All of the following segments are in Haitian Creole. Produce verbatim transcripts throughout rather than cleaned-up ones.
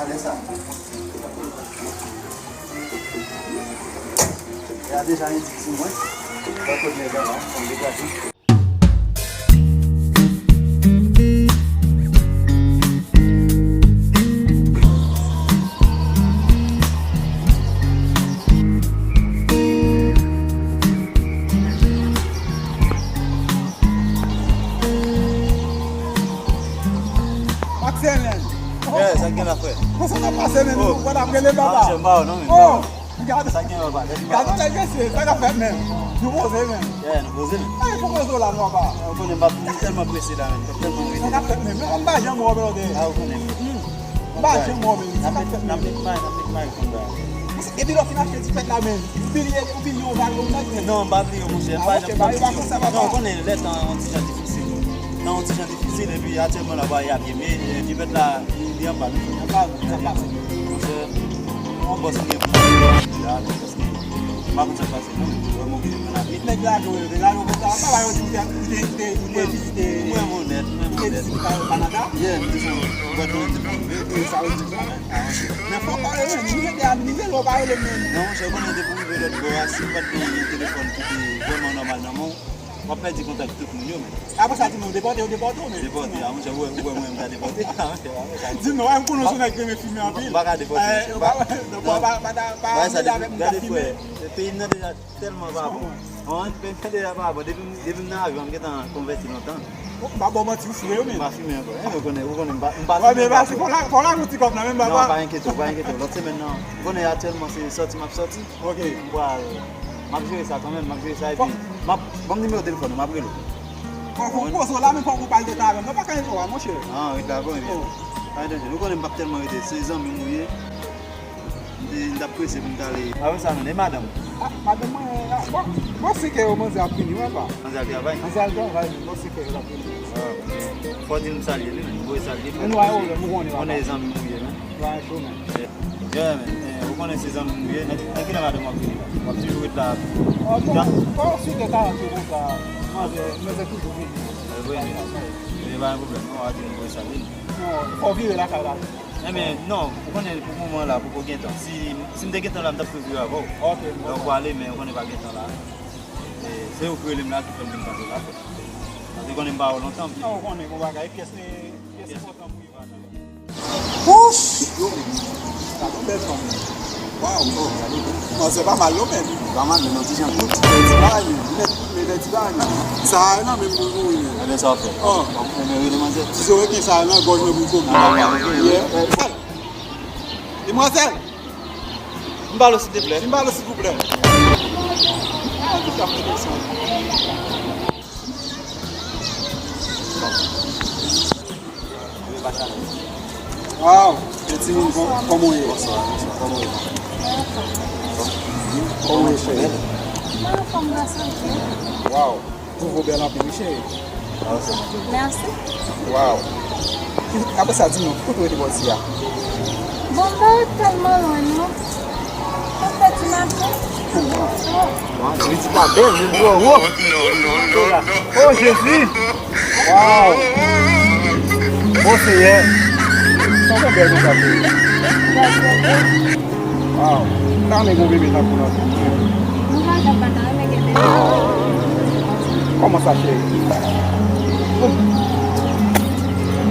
Lè sa. Ya deja gen ti sou mwen. Ba kote nèg la, la, fò m degaje. Pase, men. Yeah, sa gen la, frè. Kòman sa pase, men? Oh. Ou pa t ap rele, papa? Ah, m pa wè non, men. Oh. Gade, gade yon nèg mesye, sa k ap fèt menm? Nou poze menm. Yeah, nou poze menm. Ay, pou koze w la, nou apa. Ou konnen m pa, m tèlman prese la menm, m tèlman rete. Sa k ap fèt menm? Men m pa janm wè w, brother. Ah, ou konnen. Hmm. M pa janm wè w menm. Sa k ap fèt menm? N ap met may, n ap met may konn bagay. Epi lè w fin achte ti pèt la menm, ou bliye, ou bliye yon bagay ou mèt menm. Non, m pa bliye, monchè. Ah, monchè, bagay pa konsa, papa. Non, ou konnen lè tan yon ti jan difisil. Nan yon ti jan difisil, epi aktyèlman la, bagay ap ye, men, eh, ti pèt la, li, li anba nou. Anba nou, anba nou. Monchè, yon bòs mwen gen pou mwen la, paske m pa konn sa k pase non, men vrèman oblije pran lavi. Nèg la jwe, nèg la jwe konsa, pa ba yo di ou te, ou te, ou te, ou te vizite, ou te vizite Kanada? Yeah, m te sou, m pa t konnen depi m rive. E sa yo di sa. Men fò w pa rele m, m rete a, m rele w pa rele m menm. Non, monchè, ou konnen depi m rive lòt bò a, si m pa t gen yon telefòn ki te vrèman nòmal nan men w, w ap pèdi kontak tout moun yo, men. Apre sa, di nou depòte, yo depòte w, men. Depòte, a, monchè, ou wè, ou wè mwen, m ka depòte. A, monchè, a, monchè. Di nou, a, m konnen w se yon nèg ki renmen fimen anpil. M pa ka depòte, eh, monchè. Ou pa, pa, pa, pa, pa, pa mele avèk moun k ap fimen. Gade, frè, peyi m nan deja tèlman pa bon. An, peyi m nan deja pa bon. Depi m, depi m nan avyon, m gentan konvèti lontan. M pa ba w manti, ou fou, wi, men. M pa fimen ankò. Eh, ou konnen, ou konnen, m pa, m pa fimen ankò. Wè, men, fò w lage yon ti kòb nan men m, papa. Non, pa enkyete w, pa enkyete w. Lòt semèn nan, ou konnen aktyèlman se sòti m ap sòti. Ok. M pral, m ap jere sa kanmenm, m ap jere sa, epi m ap, ban m nimewo telefòn ou, m ap rele w. Fò, fò, fò, poze w la, men fò w pale de sa avè m. Non, pa ka rete w a, monchè. Ah, rete la, bon, ebyen. Oh. Pa gen danje. Nou konnen m p ap tèlman rete, se zanmi m ou ye. M te, m t ap prese pou m t ale. Apre sa, menm, e madanm ou? Ah, madanm mwen, ah, bon, bon, se ke yo manzè ap vini, wi, pa. Manzè al travay? Manzè al travay, men bon, se ke yo ap vini. Ah. Fò w di l m salye li, men. Voye salye, fò w di l. Men nou a yo, nou konnen, papa. Konnen e zanmi m ou ye, men. Yo, men, eh, ou konnen se zanmi m ou ye, nan, nan kilè madanm w ap vini la? W ap toujou ret la? Ah, bon, bon, si te talè konsa, manzè, manzè toujou vini. Eh, vre, men. Men pa gen pwoblèm, non, w a di m voye salye l. Non, fò w vire lakay la. Eh, men, non, ou konnen pou moman la, poko gen tan. Si, si m te gen tan la, m t ap tou vire avè w. Ok, m konprann. Donk, w ale, men ou konnen pa gen tan la. Eh, se ou ki rele m la, ki fè m vin pase la, frè. Paske konnen m pa wè w lontan. Non, ou konnen, bon bagay, pyès, pyès enpòtan pou Ivan. Wouch! Yo, men, gade yon bèl fanm. Waw, oh, gade, manzè pa mal non, men. Pa mal, men yon ti jan kout, men ti bagay, men, men, men, men ti bagay, men. Sa a nan menm moun mouri, men. Ebyen, sa w fè? Oh. Ebyen, rele manzè. Ti zo reken sa a nan gòj mwen pou komi. Ah, ok, ok. Yeah. Eh, sèl. Demwazèl! M pale w, silteplè. M pale w, silvouplè. Ah, tout sa fè sa. Waw, men timoun, kò-, kòman w ye? Bonswa, bonswa, kòman w ye? Kòman w ye, cheri? Mwen anfòm, grasas a Dye. Waw, ou bèl anpil, wi, cheri. Mèsi. Waw. Apre sa, di m non, kote w rete bò isit la? Bon, m pa ret tèlman lwen, non. Konn fè ti mache. Wi, ti pa bèl, men bro, wo. Oh, Jezi. Waw. O Seyè. Sa w fè bèl konsa, cheri? Waw. M ta renmen gen yon bebe tankou w nan vi m, cheri. Nou pa janm pa ta renmen gen bebe. Kòman sa, cheri?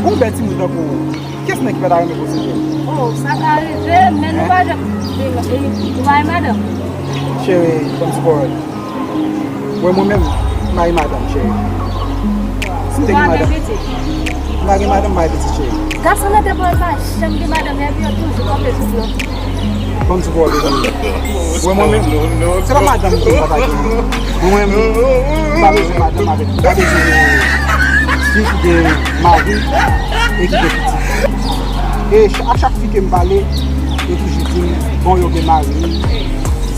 Yon bèl timoun tankou w. Kiyès nèg ki pa ta renmen posede? Oh, sa ka rive, men nou pa janm, e, e, ou pa gen madanm? Cheri, ban m di pawòl. Mwen, mwen menm, m mari madanm, cheri. Si m te gen madanm. Ou pa gen pitit? M pa gen madanm, m mari pitit, cheri. Gason nan devan yo pa janm gen madanm, epi yo toujou kanpe sou yo. Ban m di pawòl, mezanmi. Mwen, mwen menm, se pa madanm ke m pa ta gen. Mwen menm, m pa bezwen madanm avèk, m pa bezwen fi ki gen mari e ki gen pitit. E ch-, a chak fi ke m pale, yo toujou di m, bon, yo gen mari,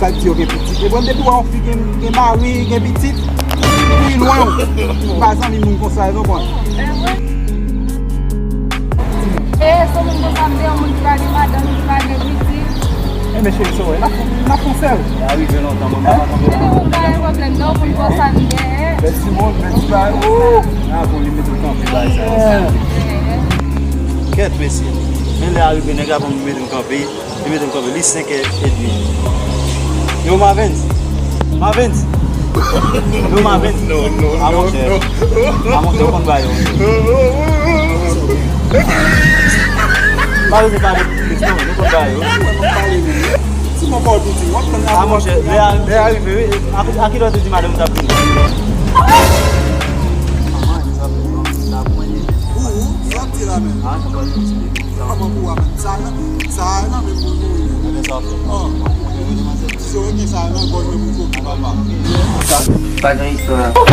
sa di yo gen pitit. E bon, depi w wè yon fi gen, gen mari, gen pitit, li lwen w. M pa zanmi moun konsa, ou konprann? E se moun konsa m te, yon moun ki pa gen madanm, ki pa gen pitit. Enben, cheri, sa w wè, n ap, n ap fè yon sèl. Sa rive lontan, mwen pa konn. Depi moun pa gen pwoblèm, non, moun konsa m genyen. Bèl timoun, bèl ti bagay. Wouw! Ah, pou li mete w kanpe, bagay sa yo. Kèt, mesye. Men lè a rive, nèg la pran m, mete m kanpe. Li mete m kanpe, li senkè edmi. Yo, Mavens! Mavens! Yo, Mavens! Non, non, a, monchè. A, monchè, ou konn bagay yo. Pa bezwen pale plis non, nou konn bagay yo. A, monchè, lè a, lè a rive, wi. A, a kilè w te di madanm ou t ap vini? Ou, ou, sa w ap di la menm? Kòman pou w ap sa nan, sa nan menm moun mouri. Ebyen sa w fè. Oh. Ti se ou gen sa nan gòj menm ou kopi papa. Pa gen istwa.